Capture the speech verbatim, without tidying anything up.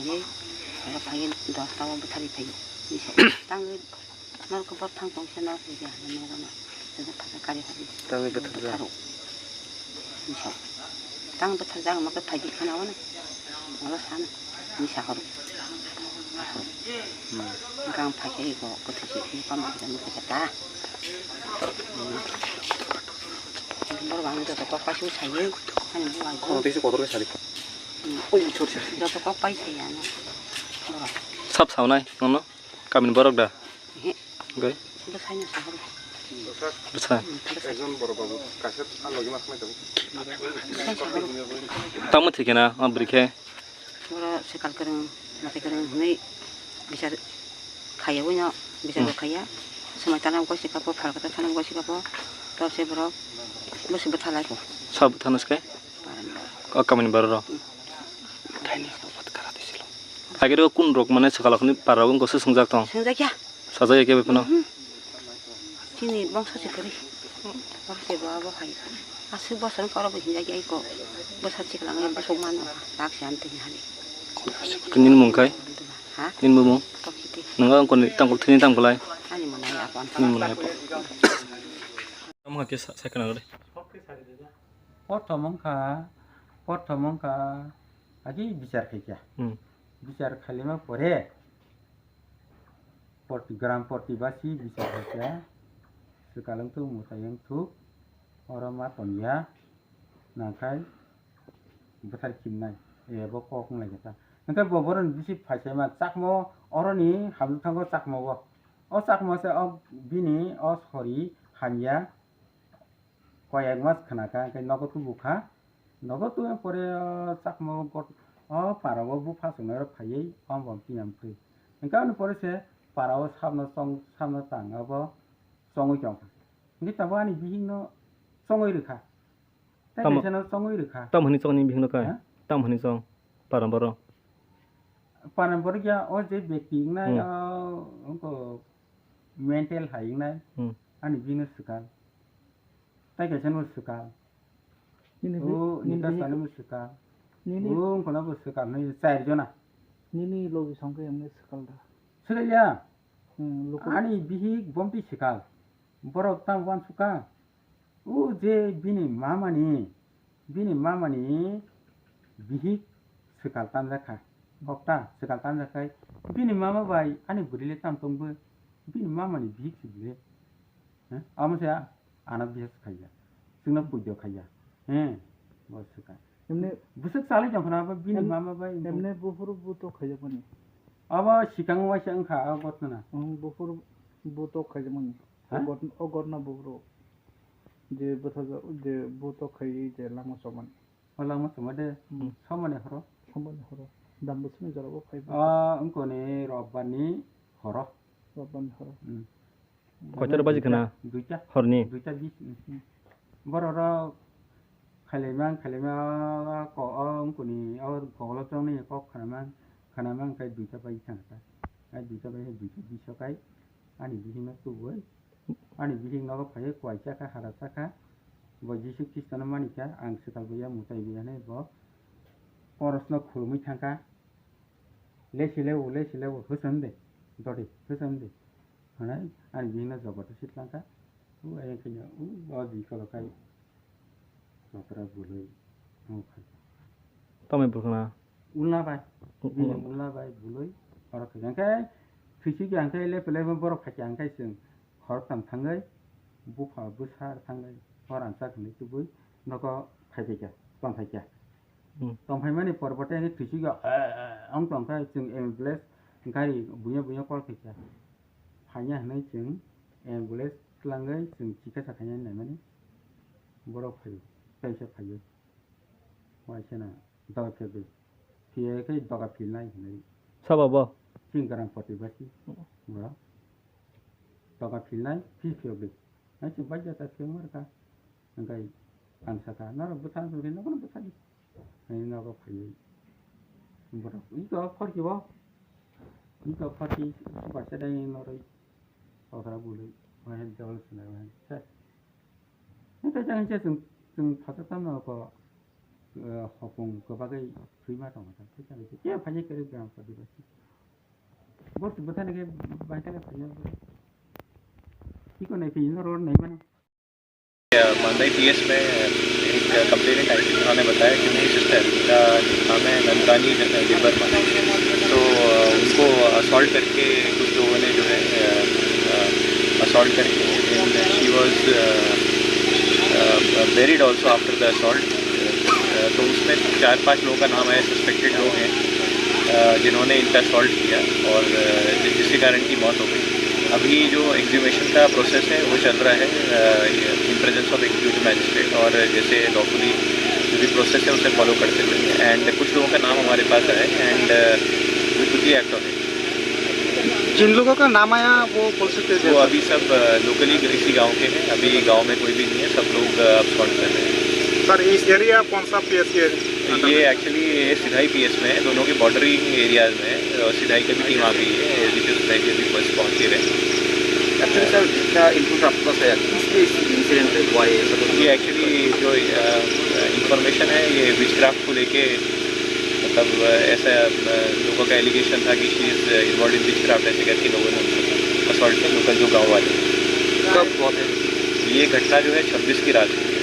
Phaiwi, oro phaiwi dosta o bwtharwi phaiwi. Tangwi norok bor thang tong se norok ya, norok no. Tangwi bwtharjak. Tang bwtharjak ma khe phaidi khana o na. Oro sana. Misa horo. Horo. Gang phaikhe ego kwthwi se pama khe mukhe ta. Bor bang joto kok pasu sayo. Ani bor bang. Kono tisi kotor ke sari. Oi, sorry, sorry. Joto kok pai se ano. Bor. Sap saunai nono. Kamini borok da? Ehe. Gai? Bwsai no sahoro. Bwsa? Ekjon borok babu, kaisa a logi ma khwlai tongo. Bwsai sahoro. Tamo thikena, a bwrwi khe? Boro swkal kwrwng, mwtai kwrwng hwnwi bichar khaiya, buino bichar bo khaiya. Swmai tana goi sika po, phalkata tana goi sika po, tobse borok bwswk bwtha lai po. Sa bwtha no se? O kamini borok rok. Agere o kun rok mane swkal khani para wngkha se swngjak tong. Swngjak ya. Sajak ya kebo phano. Mhm. Chini bongso se kwrwi. Bongso se bo abo hai. Aswk bosor wngkha oro bo hinjak ya iko. Bwsa chikla wngya bwswk mano. Tak se amtwini hani. Nini mung khai? Ha? Nini bo mung? Tokiti. Nwnga wngkha ni tangkol thini tangkolai. Ani mwnai apan. Nini mwnai apan. Tamo khe sa-, sakhe nang de. Prothom wngkha, prothom wngkha, agi bichar khaikha. Hmm. Bichar khailima pore, porti, gram porti basi bichar khaikha, swkal wngthok, mwtai wngthok, oro ma tongya, nangkhai bwthar khimnai, ebo kok wnglaikha ta. Hwnkhe bo boroni bisi phaisaima chakmo, oroni hamjwk thango chakmo bo. O chakmo se o bini o sori hamya, koyek mas khna kha, hwnkhe nogo tubu kha. Nogo tubui pore, o chakma o got-, o para o bupha chwngno phaiwi, o bom tiyam khe. Hwnkhe ani pore se para o sabno chong, sabno tang abo chongwi tong kha. Hwnkhe tabuk ani bihik no chongwi rwkha. Tei Tamo-, kaisa no chongwi rwkha. Tamo hwnwi chongni bihik no kha? Ha? Tamo hwnwi chong para boro? Para boro ya o je bekti wngnai, Hmm. o wngkha mental hai wngnai. Hmm. Ani bihik no swkal. Tei kaisa no swkal. Nini bi-, O, nini Nikas bihik, Sani bo swkal. Nini, O, wngkha no bo swkal, nini char jona. Nini logi songkhe wngwi swkal da? Swkal ya. Hmm, luku. Ani bihik bomti swkal. Borok tamo wansukha. O je bini mamani, bini mamani bihik swkal tanjakha. Kokta swkal tanjakhai. Bini mama bai ani bwrwile tam tongbo. Bini mamani bihik swkle. He? Amo se ano bihik khaiya. Chwngno puido khaiya. He? Bo swkha. Emne bwswk chalai tongkhna abo bini em-, mama bai. Emne buphuru buto khaijakmani. Abo sikang waisa wngkha abo gotna. Ang buphuru buto khaijakmani. Ha? O got-, o gotna buphuru. Je bwthaja-, je buto khaiwi je langma chomani. O langma choma de, Hmm. somani horo. Somani horo. Dam bwswkni jora bo phai. Ah, wngkoni robbarni horo. Robbarni horo. Hmm. Koitor baji khna? Duita. Horni? Duita bis. Hmm. Borok rok khailaimang, khailaima ko-, o wngkoni, o kogolo chongni kok khnaimang, khnaimang khe duita bai thang kha. Ai duita bai, duita bis o kai ani bihikno tubui. Ani bihik nogo phaiwi kuai chakha, hara chakha. Bo Jisu Khristono manikha, ang swkal buya, mwtai buya hinwi bo porosno khulumwi thangkha. Lesi lebu, lesi lebu, hwsam de, dodi, hwsam de. Hwnwi ani bihikno jogoto sitlangkha. U ayang kheno, u o bikolo khai. Sokra buloi, o khai. Tamni bwkhwna? Ulna bai. U-, bini ulna. Ulna bai buloi, oro khai. Hwnkhe, thwisikya hwnkhe, lepe lepe borok khaikya hwnkhe chwng khoroktham thangwi, bupha bwsa thangwi, hor ansa hwnwi tubui, nogo phaibaikha, tongphaikha. Hmm. Tongphaimani porbote hwnkhe thwisikya, eh, eh, ong tongkha, chwng ambulance gari buya buya call khaikha. Phaiya hwnwi chwng ambulance twlangwi chwng chikasa khainani naimani borok phaiwi, kaisa phaiwi. Waisano doga phirdi. Phiya khe doga philnai hinwi. Sabo bo? Chini Garam Poti basi. Hmm. Bo doga philnai, phi phiyokdi. Hai chwng bai jata phiyok mar kha. Hwnkhe ang sakha, norok bwtha, hwnkhe nokhno bwthadi. Hai nogo phaiwi. Borok, iko phorki bo. Iko phorki, suka sedai noroi. Kothra bului. Hai dol sinai hai. Se. Hwnkhe jang se chwng, chwng phatar tamo ko. eh, hopung kwbagwi thwima tongo, tei tei tei khe phaikhe kwrwi gram padi bai. Bo bwthani khe bai tei phaikhe. Tiko nai phi ino road nai mano. मालदई पीएस में एक कंप्लेनेंट आई थी, उन्होंने बताया कि उनकी सिस्टर का नाम है नंदरानी देबबर्मा, तो उनको असॉल्ट करके कुछ लोगों ने जो है असॉल्ट करके, and she was buried also after the assault। तो उसमें चार पांच लोगों का नाम आया, सस्पेक्टेड लोग हैं, अ, जिन्होंने इनका असॉल्ट किया और, अ, जि- जिसके कारण की मौत हो गई। अभी जो एक्सह्यूमेशन का प्रोसेस है वो चल रहा है in presence of executive magistrate, और जैसे लॉफुली जो भी प्रोसेस है उसे फॉलो करते हुए, एंड कुछ लोगों का नाम हमारे पास आया है, and we quickly act on it. जिन लोगों का नाम आया वो कौन से थे? वो अभी सब लोकली इसी गांव के हैं, अभी गांव में कोई भी नहीं है, सब लोग अब सॉल्व कर रहे हैं। सर, इस एरिया कौन सा पीएस के? ये एक्चुअली ये सिधाई पीएस में है, दोनों के बॉर्डरिंग एरियाज में है। और सिधाई की भी टीम आ गई है, एसडीपीओ सिधाई के भी बस पहुंच ही रहे हैं। एक्चुअली सर, जितना इनपुट आपके पास आया, किस पे इंसिडेंट हुआ है, ये सब? ये एक्चुअली जो इंफॉर्मेशन है, ये विचक्राफ्ट को लेके, मतलब, ऐसा लोगों का एलिगेशन था कि she is involve in witchcraft, ऐसे करके लोगों ने असॉल्ट किया, लोकल जो गांव वाले। कब हुआ था? ये घटना जो है छब्बीस की रात हुई है।